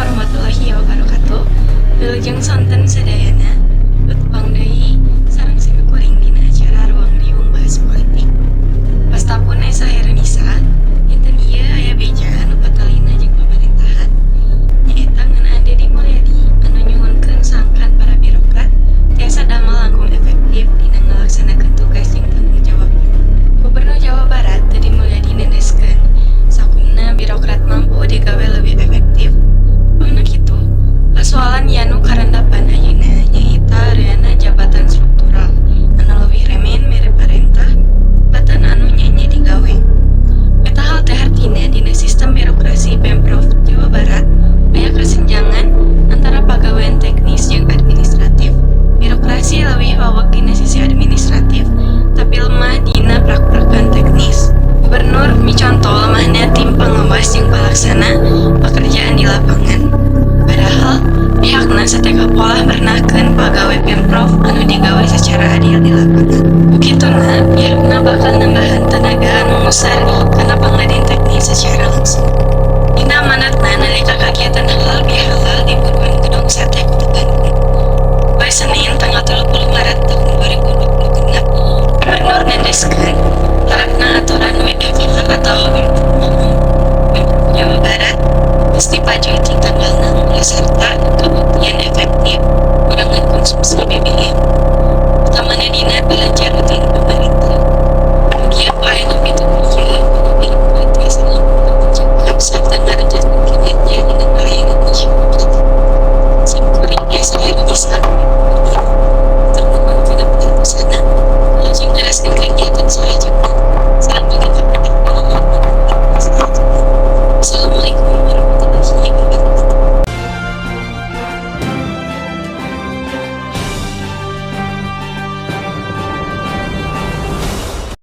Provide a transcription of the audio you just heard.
Warahmatullahi wabarakatuh. Wilujeng sonten sadayana. Tepang deui sareng simkuring dina acara Ruang Riung Bahas Politik. Wastapun Esa Herenisa, dinten ieu aya beja anu patalina jeung pamarentahan. Nyaeta ngeunaan Dedi Mulyadi anu nyuhunkeun sangkan para birokrat tiasa damel langkung efektif dina ngalaksanakeun tugas jeung tanggung jawabna. Gubernur Jawa Barat Dedi Mulyadi nendeskeun sakumna birokrat mampu digawe leuwih efektif. Pangna kitu, persoalan anu karandapan ayeuna nyaeta reuana jabatan struktural anu leuwih remen mere parentah batan anu nyenye digawe. Eta hal teh hartina dina sistem birokrasi Pemprov Jawa Barat aya kasenjangan antara pagawean teknis jeung administratif. Birokrasi leuwih waweg dina sisi administratif, tapi lemah dina prak-prakan teknis. Gubernur miconto lemahna tim pangawas jeung palaksana pekerjaan di lapangan. Padahal pihakna sateka polah merenahkeun pagawe Pemprov anu digawe secara adil di lapangan. Ku kituna pihakna bakal nambahan tenaga anu ngusar kana pangadin teknis secara langsung. Dina amanatna nalika kagiatan halal bihalal di Buruan Gedung Sate Kota Bandung. Poe Senin, tanggal 30 Maret tahun 2026, Gubernur nendeskeun marakna aturan WFH atau work from home Pemprov Jawa Barat geus dipaju ti tanggal 6 sarta kabuktian efektif ngurangan konsumsi BBM. Utamana dina bulan